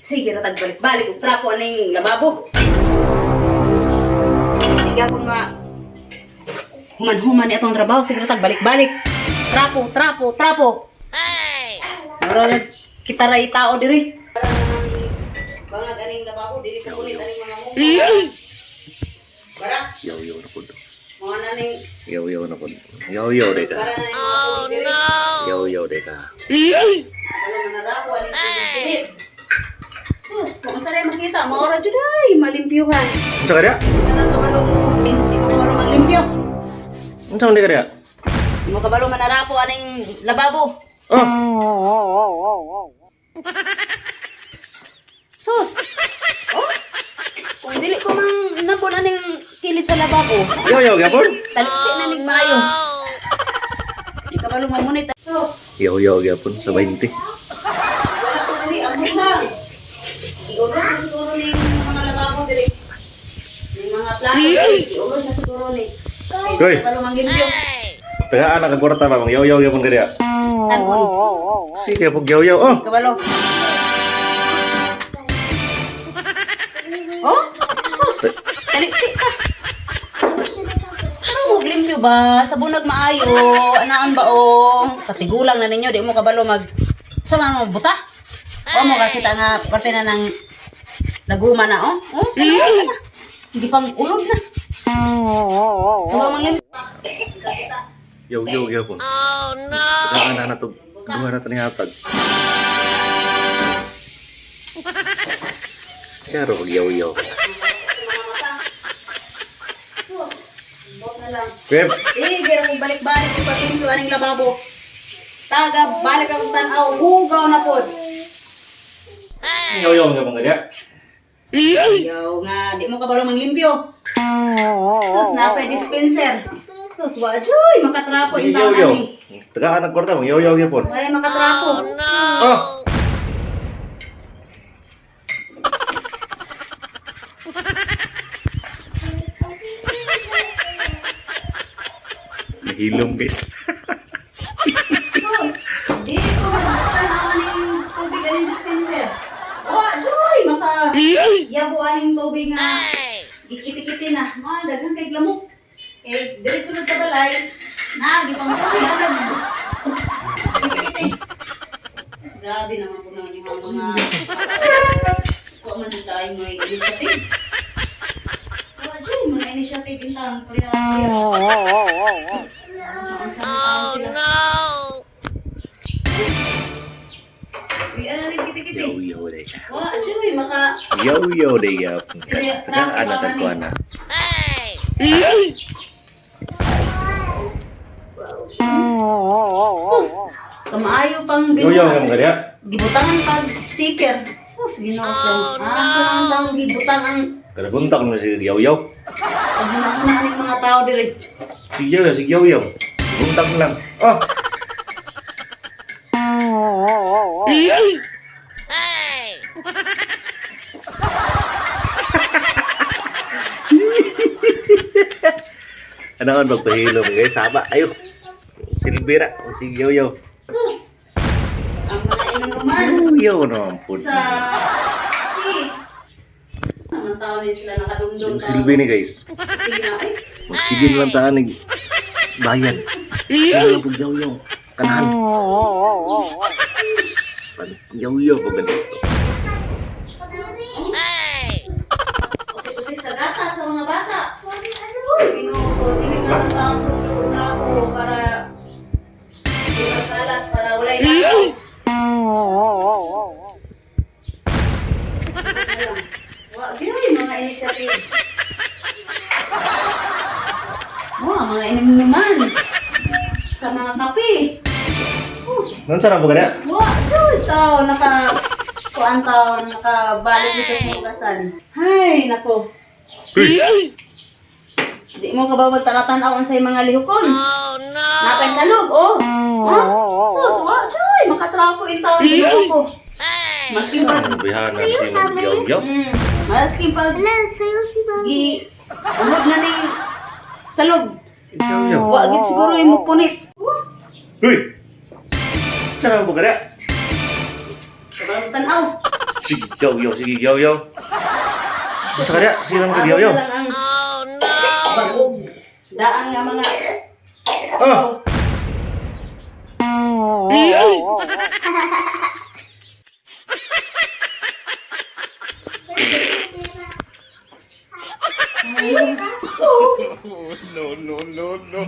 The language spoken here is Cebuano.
Sige ra tag balik-balik og trapo aning lababo. Di gyapon ma human-human ni atong trabaho, sige ra tag balik-balik. Trapo, trapo, trapo. Mura na kita ra tao diri. Bangag aning lababo dili ka punit aning mga mungko. Bara, Yaw-yaw na pod. mga naning Yaw-yaw na pod. Yaw-yaw de ka. bara na ning mga tubig diri. Yaw-yaw de ka. Wala man narako aning tubig diri. Sus, kung asa rin makita, maora jud ay malimpyuhan. Unsa ka diya? Wala ka kabalo mo, hindi mo kabalo manglimpyo. Unsa man di ka diya? Hindi mo kabalo manarapo aning lababo. Oh, Sus! Oh! Kung dili ko mang nabon aning kilid sa lababo, yaw-yaw gyapon. talikti na ning maayo. Di kabalo mamunit. Sus! Yaw-yaw gyapon sa 20. Wala ko diri ang butang. Iulod na siguro ning mga lababo diri. Ning mga plato diri, iulod na siguro ni. Hoy. Di kabalo manglimpyo. Tagaan na kag kwarta ba, mang yaw-yaw gyapon ka diya. Tanon. Sige pog yaw-yaw. Oh. Di kabalo. Oh, sus. Talikti ka. Ano mo limpyo ba? Sa bunag maayo, anaan ba o? Katigulang na ninyo, di mo kabalo mag sa mga buta. O mo kakita nga parte na ng naguma na oh. Oh, ano na. Hindi pang ulod na. Ano mang limpyo? Kakita. Yaw-yaw gyapon. Oh no. Tagaan na na to. Duha na to ni hatag. Siya ro yaw-yaw. Mga mata. Sus, bot na lang. Web. Eh, gira kong balik-balik kung paglimpyo aning lababo. Taga, balik akong tanaw, hugaw na pod. Yaw-yaw gyapon ka diya. Ayaw nga, di mo kabalo manglimpyo. Sus, napay dispenser. Sus, wa joy, makatrapo yung Yaw-yaw. tangan ni. Tagaan na kwarta mang yaw-yaw gyapon. Ay, makatrapo. Oh. Nahilom, guys. Sus, di ko magtanaw aning tubig aning dispenser. Wa joy, maka yabo aning tubig nga. Gikiti-kiti na. Mga daghan kay lamok. Eh, diri sulod sa balay, na gipamatuloy ang kiti-kiti. Sus, grabe naman po naman yung mga kuha man yung tayo may initiative. Wa joy, mga initiative in town. Kuya, oh, no! Uy, ano rin kiti-kiti? Yaw-yaw de ka. Wa, joy, maka Yaw-yaw de gyapon ka. Tagaan na tagkuan na. Sus, kamaayo pang Yaw-yaw gyapon ka diya. Gibutangan pag sticker. Sus, Ginoo ko. Ah, sa ang gibutang ang Kada buntak mo si yaw-yaw. pag una aning mga tao diri. Si yaw-yaw, si yaw-yaw. Buntak lang. Oh. Ano ang magpahilom guys? Saba, ayo. Silbira, si yaw-yaw. Sus, ang mga inuman Yaw naman po. sa eh, naman tao ni sila nakadumdum Yung silbi ni guys. Sige na, ay. Magsigin lang taan ng bayan. Sige lang pag yaw-yaw. Kanahan. Yaw-yaw pa ganito. Usi-usi sa gata sa mga bata. Uy, Ginoo ko, dili man ang taong sundot og trapo para di magkalat, para walay lakaw. Wa, gyud mga initiative. Wa, mga inuman. Sa mga kape. Sus, Nun saan ang pagkada? wa, jud tao naka kuan tao nakabalik dito sa hugasan. Hay, nako. Di mo ka ba magtanatan-aw sa mga lihokon? Oh, no! Napay salog, oh! Ha? Sus, wa, joy! Makatrapo in taon sa ko. Maskin pag Ang bihanan si mag-yaw-yaw. Maskin pag gi ulod na ning salog. Yaw-yaw. Wa gid siguro imo punit. Uy! Saan ang pagkada? Sobrang tanaw. Sige, yaw, yaw, sige, yaw, yaw. Sa kanya, sige lang Abot yaw, yaw. na lang ang bagong daan nga mga Ah! No, no, no, no.